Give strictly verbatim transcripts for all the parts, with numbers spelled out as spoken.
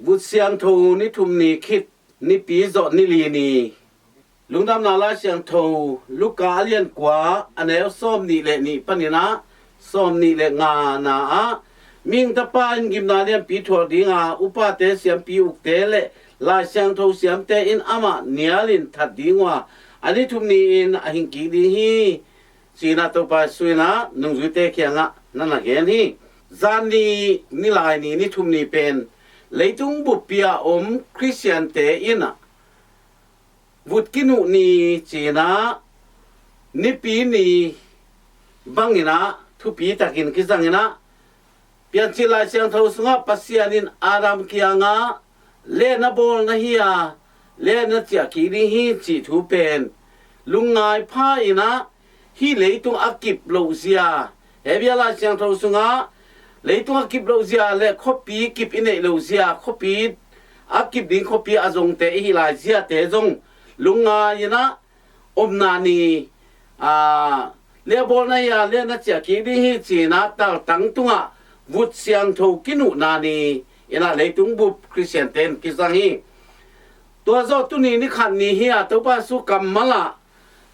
Vut siangtho ni thum ni khit, nipi zawh ni li ni. Lungdamna Lai Siangtho Luka a lian kua, a neu sawm nih le nih panin ah sawm nih le nga na ah, Mihing Tapa in gimna lianpi thuak dinga, upate, siampi ukte le Lai Siangtho siamte in amah nialin that ding uh a, a ni thum ni-in a hing kik ding hi, ci-in ah Topa Jesu in ah nungzuite kiangah na na gen hi. Zan ni, nilai ni, ni thum ni pen leitung buppi a om Khristiante in ah vut kinuh ni ci-in ah, nipi ni bangin ah thupi takin kizangin ah, Piancil Lai Siangtho sungah Pasian in Adam kiangah, "Le na bawl na hi a, le na ciah kik ding hi," cih thu pen lungngai pha-in ah, hih leitung a kip lohzia, Hebru Lai Siangtho sungah leitung a kip lohzia le khuapi kip i neih lohzia, khuapi a kip ding khuapi a zongte i hih laiziate zong lungngai-in ah, omna ni, a, le bawl na hi a, le na ciah kik ding hi, ci-in ah taltang tungah vut siangtho kinuhna ni-in ah leitung bup Khristiante in kizang hi. Tua zawh tuni ni khat ni hi a, Topa Jesu kammal ah,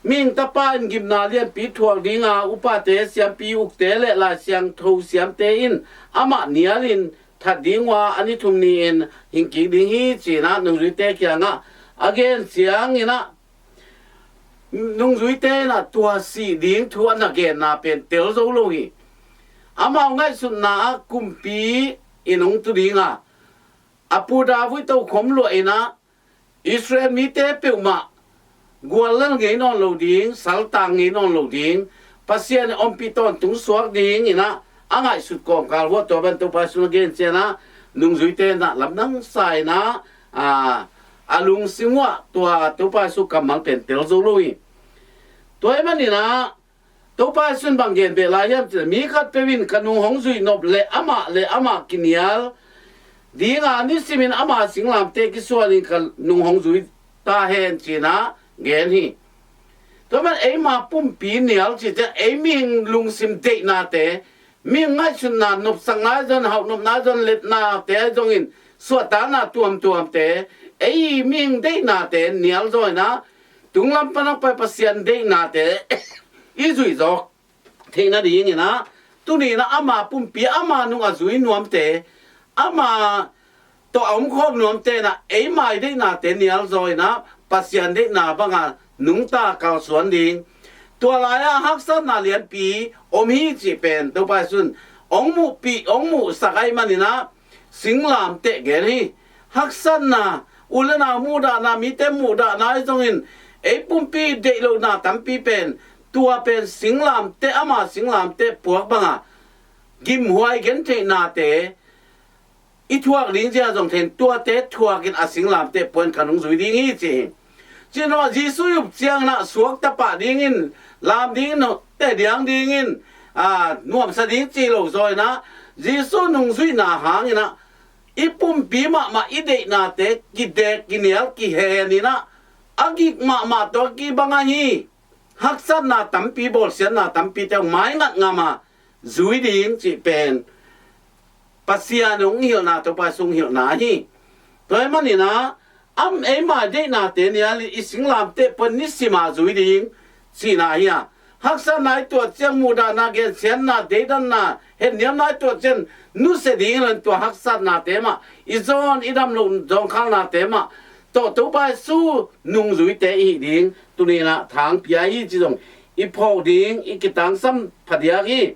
Mihing Tapa in gimna lianpi thuak dinga, upate, siampi ukte le Lai Siangtho siamte in amah nialin that ding uh a, a ni thum ni-in hing kik ding hi, ci-in ah nungzuite kiangah a gen ciangin ah, nungzuite in ah tua sih ding thu a na genna pen tel zo lo hi. Amau ngaihsutna ah kumpi in hong tu dinga, a pu David tokhom luah in ah, Israel mite peuhmah guallel ngei nawn lo ding, saltang ngei nawn lo ding, Pasian in ompih tawntung suak dingin ah a ngaihsut kawmkal uh a, tua bang Topa Jesu in a gen ciangin ah, nungzuite in ah lamdang sa-in ah, a, a lungsim uh ah tua Topa Jesu kammal pen tel zo lo hi. Tua ahih manin ah, Topa Jesu in bang gen beh lai hiam cih leh, "Mi khatpeuh in ka nung hong zuih nop leh amah le amah kinial dinga, nisimin ama singlamteh kisuanin ka nung hong zui ta hen," ci-in ah gen hi. Tua man eima pumpi nial cih ciang, ei mihing lungsim deihnate, mihing ngaihsutna, nopsakna ahi zongin, hauhnopna ahi zongin, letnate ahi zongin, suahtakna tuamtuamte, ei mihing deihnate nial zaw-in ah, tunglam pan hong pai Pasian deihnate i zuih zawk theih nadingin ah, tuni-in ah ama pumpi, ama nung a zui nuamte, ama tawh a omkhawm nuamte in ah, eima i deihnate nial zaw-in ah, Pasian deihna banga nungta kalsuan ding. Tua lai-ah haksatna lianpi om hi cih pen Topa Jesu in hong muhpih, hong muhsak ahih manin ah, singlamteh gen hi. Haksatna, u le nau muhdahna, mite muhdahna ahi zongin, ei pumpi deih lohna tampi pen, tua pen singlamteh, ama singlamteh puak banga gimhuai gentheihnate i thuak ding zia zong thei-in, tuate thuakin a singlamteh puanin ka nung zui ding hi, ci hi. Cih nawh, Jesu i up ciangin ah suakta pah dingin, lam dingin, teh diang dingin, a, nuamsa ding ci lo zaw-in ah, Jesu nungzuihna hangin ah, i pumpi mahmah i deihnate kidek, kinial, kihen-in ah, a gik mahmah tawh kibang ahi haksatna tampi, bawlsiatna tampite hong maingat ngam a, zui ding cih pen Pasian hong hilhna, Topa Jesu hong hilhna hi. Tua ahih manin ah, am, eima deihnate nialin i singlamteh puanin nisim a zui ding cihna hi a. Haksatna i tuah ciang, muhdahna, gensiatna, deidanna, hetniamna i tuah ciang, nusia ding hi lo-in, tua haksatnate mah i zawn, i dam loh zawngkhalnate mah tawh Topa Jesu nungzuite i hih ding tuni-in ah thang pia hi cih zong i phawk ding, i kitangsam phadiak hi.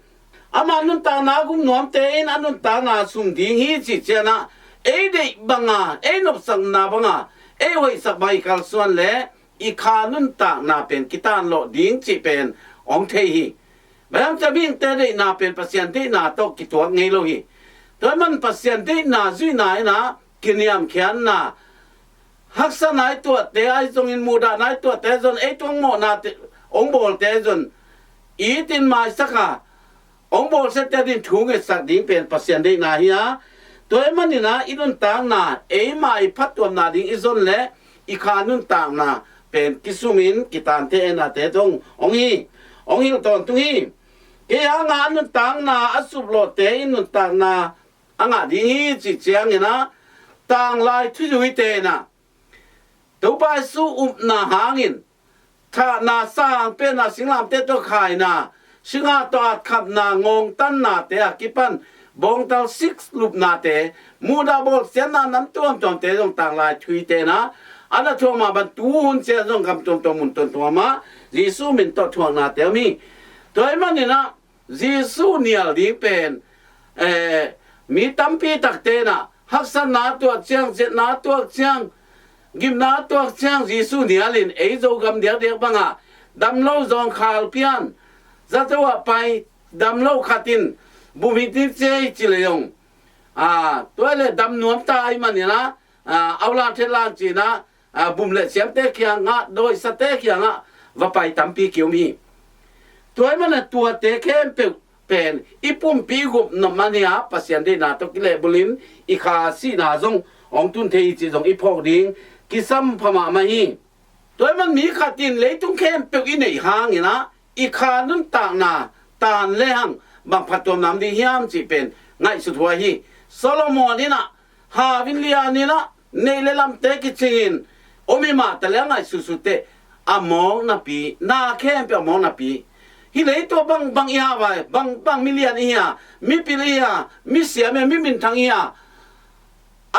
Ama nuntakna a gum nuamte in a nuntakna sum ding hi cih ciangin ah, ei deih banga, ei nopsakna banga, ei hoihsak banga i kalsuan leh i kha nuntakna pen kitanlawh ding cih pen hong thei hi. Bang hiam cih leh mihingte deihna pen Pasian deihna tawh kituak ngei lo hi. Tua ahih man Pasian deihna zuihna in ah kiniamkhiatna, haksatna i tuahte ahi zongin, muhdahna i tuahte ahi zongin, ei tungah mawhnate hong bawlte ahi zongin, itin maisak a, hong bawlsiate adingin thu ngetsak ding pen Pasian deihna hi a. Tua ahih manin ah i nuntakna, eima i phattuamna ding i zon leh i kha nuntakna pen kisumin kitantehnate tawh hong hi, hong hilh tawntung hi. Kei hanga a nuntakna a suplawhte in nuntakna a ngah ding hi cih ciangin ah, tanglai thuzuite in ah Topa Jesu upna hangin thahna, sang penna, singlamteh tawh khaina, singa tawh atkhapna, ngongtannate a kipan bawngtal sik lupnate, muhdah bawlsiatna nam tuamtuamte zong tanglai thuite in ah a na thuak mah bang tu hun ciang zong gam tuamtuam mun tuamtuam ah Jesu min tawh thuaknate om hi. Tua ahih manin ah Jesu nial ding pen, eh, mi tampi takte in ah haksatna tuak ciang, ziatna tuak ciang, gimna tuak ciang Jesu nialin ei Zogam diakdiak bangah damlo zawngkhal pian, zato ah pai damlo khat in bum hi ding ci ei ci leh zong, ah, tua leh dam nuam ta ahih manin ah, ah, aulan thetlan ci-in ah, ah, bum le siamte kiangah, dawisate kiangah va pai tampi kiom hi. Tua ahih manin ah tuate khempeuh pen i pumpi i gupna mah hi a, Pasian deihna tawh kilehbulhin i kha sihna zong hong tun thei hi cih zong i phawk ding kisam pha mahmah hi. Tua ahih manin mi khat in leitung khempeuh i neih hangin ah i kha nuntakna tan lehang bang phattuamna om ding hiam cih pen ngaihsut huai hi. Solomon in ah hau in lian in ah neih le lamte kicingin om hi mah ta leh a ngaihsutsut teh a mawk napi, na khempeuh a mawk napi. Hih leitung ah bang, bang i hau a, bang, bang milian i hi a, mipil i hi a, misiam i hi a, mi minthang i hi a,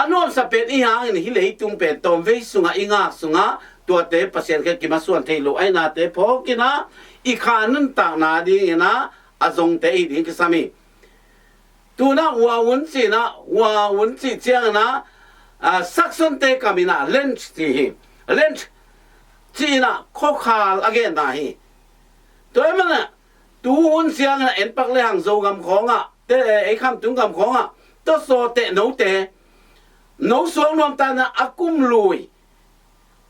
a nuamsa pen i hi hangin hih leitung pen tawmvei sungah i ngak sungah tuate Pasian kiang kimasuan theih loh ahihnate phawk in ah i kha nuntakna dingin ah a zongte i ding kisam hi. Tu-in ah Wawun ci-in ah, Wawun cih ciangin ah, ah, Saksonte kam in ah Lent ci hi. Lent ci-in ah khuakhal a genna hi. Tua ahih manin ah tu hun ciangin ah en pak lehang Zogam khawngah, te, ei Khamtung gam khawngah tawsaw teh note, no suang nuam ta in ah a kum lui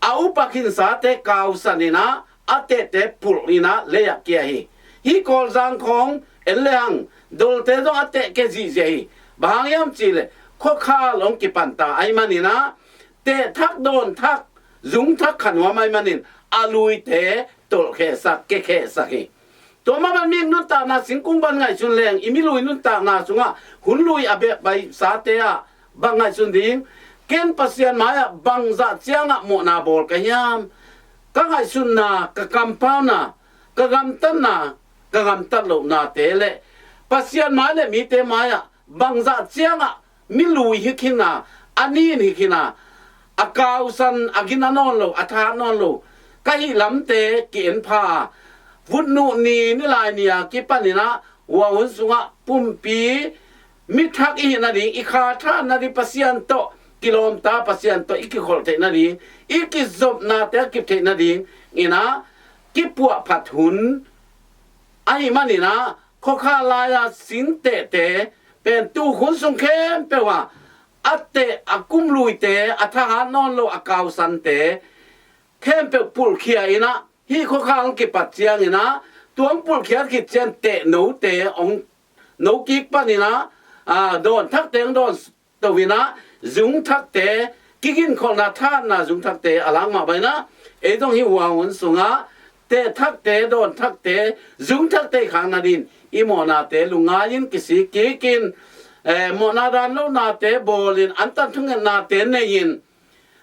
a upa khinsate kausan in ah a tehte pulh in ah lei ah kia hi. Hih Kawlzang khawng en lehang dolte zong a teh kia zihziah hi. Bang hang hiam cih leh khuakhal hong kipan ta ahih manin ah teh thak, dawn thak, zung thak kha nuam ahih manin a luite tolhkhehsak, kiakhehsak hi. Tua mah bang mi nuntakna singkung bang ngaihsun leng i mi lui nuntakna sungah hun lui a beh paisate ah bang ngaihsun ding? Ken Pasian mai-ah bangzah ciangah mawhna bawl ka hiam? Ka ngaihsutna, ka kampauna, ka gamtatna, ka gamtat lohnate le Pasian mai le mite mai-ah bangzah ciangah mi lui hi khin a, a nin hi khin a, a kausan, a gina nawn lo, a thahat nawn lo ka hih lamte ki-en pha a, vutnuh ni, nilai ni a kipan in ah Wawun sungah pumpi mi thak i hih nading, i kha thahat nading, Pasian tawh kilawmta, Pasian tawh i kikholh theih nading, i kizopnate a kip theih nading in ah kipuahphat hun ahih manin ah khuakhal lai-a sing tehte pen tu hun sung khempeuh ah a teh, a kum luite, a thahat nawn lo, a kausante khempeuh pulhkhia in ah hih khuakhal kipat ciangin ah tua hong pulhkhiat khit ciang teh note hong, no kik panin ah, ah, dawn thakte hong dawn to in ah zung thakte, kiginkholhna, thahatna zung thakte a lak mah bang in ah ei zong hih Wawun sungah teh thakte, dawn thakte, zung thakte i khak nading i mawhnate lungngai-in kisik kik in, eh, mawhna dan lohnate bawlin, antan thungetnate nei-in,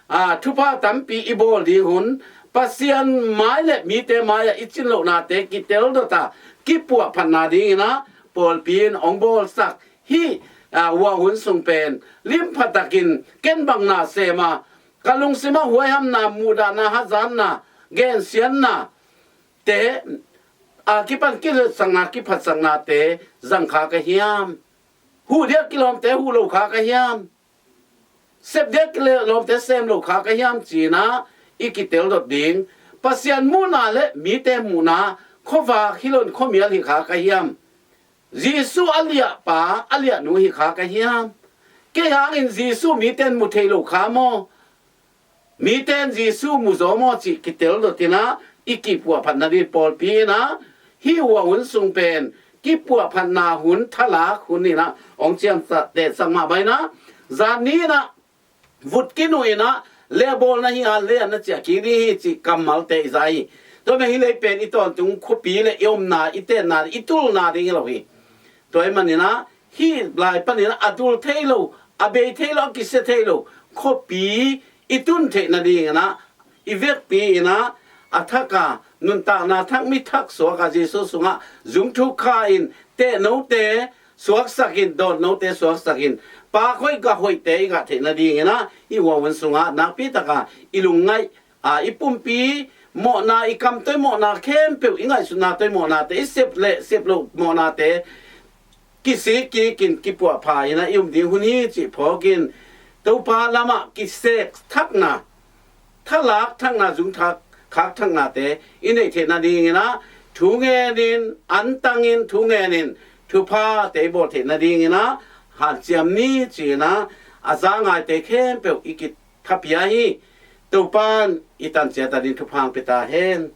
ah, thupha tampi i bawl ding hun, Pasian mai le mite mai-ah i cin lohnate kitel dot a, kipuahphatna dingin ah pawlpi in hong bawlsak hih, ah, Wawun sung pen limpha takin ken bang na sem a, ka lungsimah huaihamna, muhdahna, hazatna, gensiatna te, a kipan kiletsakna, kiphatsaknate zang kha ka hiam? Huh diak kilawmte huh lo kha ka hiam? Sep diak kilawmte sem lo kha ka hiam ci-in ah i kitel dot ding. Pasian muhna le mite muhna khuavak hi lo-in khuamial hi kha ka hiam? Jesu a liahpa, a liahnu hi kha ka hiam? Kei hangin Jesu mite in mu thei lo kha maw? Mite in Jesu mu zaw maw cih kitel dot in ah i kipuahphat nading pawlpi in ah hih Wawun sung pen kipuahphatna hun, thalak hun in ah hong ciamtehsak mah bang in ah, zan ni in ah vut kinuh in ah lehbawl na hi a, lei ah na ciah kik ding hi cih kammalte i za hi. Tua mah hi leh pen i tawntung khuapi le i omna, i tenna, i tulna ding hi lo hi. Tua ahih manin ah hih lai panin ah a dul thei lo, a bei thei lo, a kisia thei lo khuapi i tun theih nadingin ah, i vekpi in ah, a thak a, nuntakna thak, mi thak suak a, Jesu sungah zung thuk kha in, tehnote suaksak in, dawtnote suaksak in, pak hoih gah hoihte i gah theih nadingin ah, i huaihun sungah nakpi tak a i lungngaih a, i pumpi mawhna, i kam tawh i mawhna khempeuh, i ngaihsutna tawh i mawhnate, i sep le sep loh mawhnate kisik kik in, kipuahpha in ah i um ding hun hi cih phawk in, Topa lamah kisek thakna, thalak thakna, zung thak, khak thaknate i neih theih nadingin ah, thu ngen in, antang in, thu ngen in, thuphate i bawl theih nadingin ah hanciam ni ci-in ah, a za ngaite khempeuh i kithapiak hi. Topa'n i tan ciat a ding thupha hong pia ta hen.